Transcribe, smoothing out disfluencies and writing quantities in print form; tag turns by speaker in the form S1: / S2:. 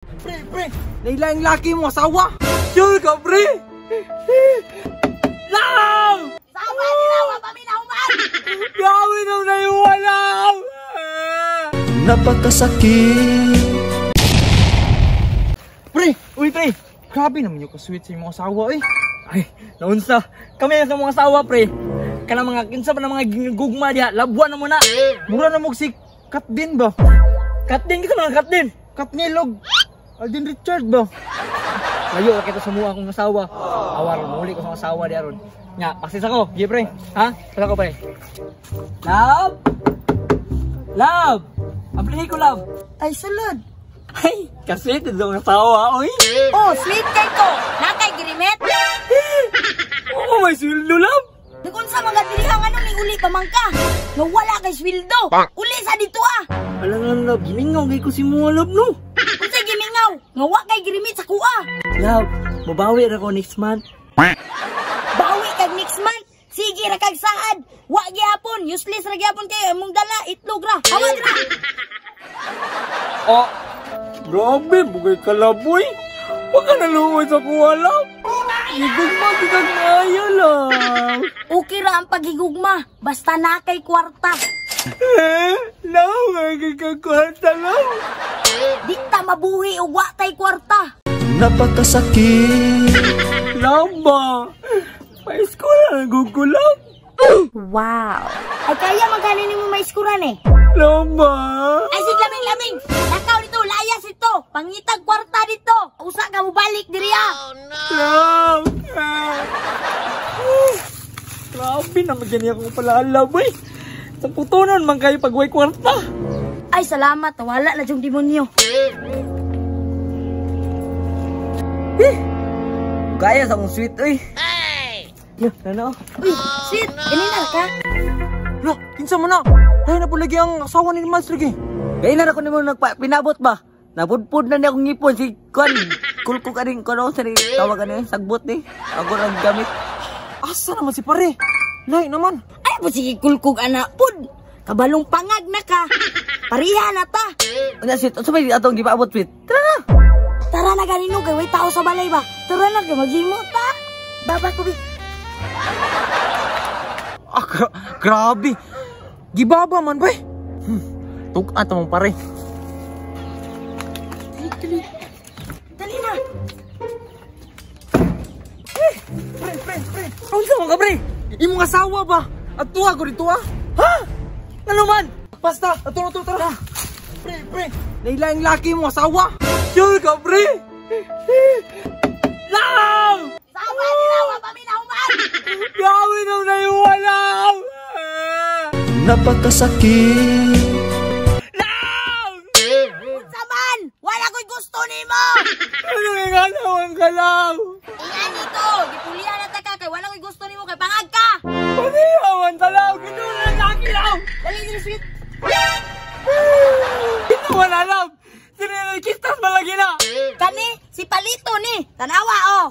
S1: Pre, pre, nailaing laki mo asawa. Sure ka, pre. Love!
S2: Sawa nila, wa pa mi nahuman.
S1: Grabe na naiwala!
S3: Napakasakit.
S1: Pre, uy pre, grabe naman yung ka-sweet sa imong asawa eh.
S4: Ay, naunsa. Kami sa mga asawa, pre. Kana mga kinsa pa na mga gugma diha, labuan na mo na.
S1: Mura na mo si Kat din ba?
S4: Kat din kita mga kat din.
S1: Kat Nilog. Alden Richard ba?
S4: Layo ra kita sa mua akong asawa. Awar muli ko sa asawa di aron. Nya, paksis ako.
S1: Sige pre.
S4: Ha? Pasa ko, pre. Love? Love! Ablihi ko, love.
S2: Ay, sulod.
S4: Ay, kasi ito ang asawa, oy.
S2: Oh, sweet kay ko. Nakay girimet.
S4: Oo, may sweldo, love.
S2: Nagunsa mga diriha nga nung uli pa man ka. Nga wala kay sweldo. Uli sa dito ah.
S4: Alam nga, love, gimingaw kay ko si mga love, no?
S2: Unsa gimingaw? Nga wa kay girimit sa kuha.
S4: Love, mabawi ra ko next month.
S2: Bawi kag next month. Sige ra kag saad. Wa gihapon, useless ra gihapon kayo imong dala itlog ra. Hawad ra.
S4: Oh, grabe, bugay kalaboy. Huwag ka nalumoy sa kuha, love. Igugma, kitag maayo, love.
S2: Okay ra ang paghigugma basta na kay kwarta.
S4: Eh, love, ay kwarta, love.
S2: Di ta mabuhi og wa tay kwarta.
S3: Napakasakit.
S4: Love ba? May school na nagugulab.
S2: Wow. Ay kaya magkano nimo maiskuran eh.
S4: Love ba?
S2: Ay sige laming laming. Lakaw dito, layas ito. Pangitag kwarta dito. Usa ka mo balik diri ah.
S4: Love! Grabe naman ganyan akong pala, eh. Sa putunan man kayo pag way kwarta.
S2: Ay salamat, wala na yung demonyo.
S4: Gaya sa akong sweet, uy. Ay! Ano?
S2: Uy, sweet, inina ka?
S1: Lah, kinsa man na? Dahil na po lagi ang asawa ni Mads lagi.
S4: Gaya na ako nimo nagpinabot ba? Napudpud na niya akong ngipon si Kwan. Kulko ka rin, kuno sa tawag ano yun, sagbot ni. Ako nang gamit.
S1: Asa naman si pare? Lahi naman.
S2: Ay po sige kulkog anak pud. Kabalong pangag na ka. Pariha na ta.
S4: Unya sweet, unsa may atong gipaabot sweet? Tara na.
S2: Tara na ganino kay way tao sa balay ba. Tara na kay maghimo ta. Baba ko bi.
S1: Ah, grabe. Gibaba man bay. Tug-an ta mong pare.
S2: Dali, dali. Dali na.
S1: Pre, pre, pre.
S4: Unsa man ka pre?
S1: Imong asawa ba? At tuwa ko dito ah.
S4: Ha? Ano man?
S1: Basta, ato na to, tara. Pre, pre. Nailaing laki mo asawa.
S4: Sure ka pre? Love!
S2: Sawa nila wa pa mi nahuman.
S4: Grabe na naiwala!
S3: Napakasakit.
S4: Love!
S2: Unsa man? Wala ko'y gusto nimo.
S4: Ano nga naman ka, love?
S2: Ingan dito, gipulihan na ta ka kay wala ko'y gusto nimo kay pangag ka.
S4: Panihawan ta, love! Gito na laki, love!
S2: Dali dali sweet.
S4: Ito wala, love! Sinikistas malagi na!
S2: Kani si Palito ni. Tanawa oh.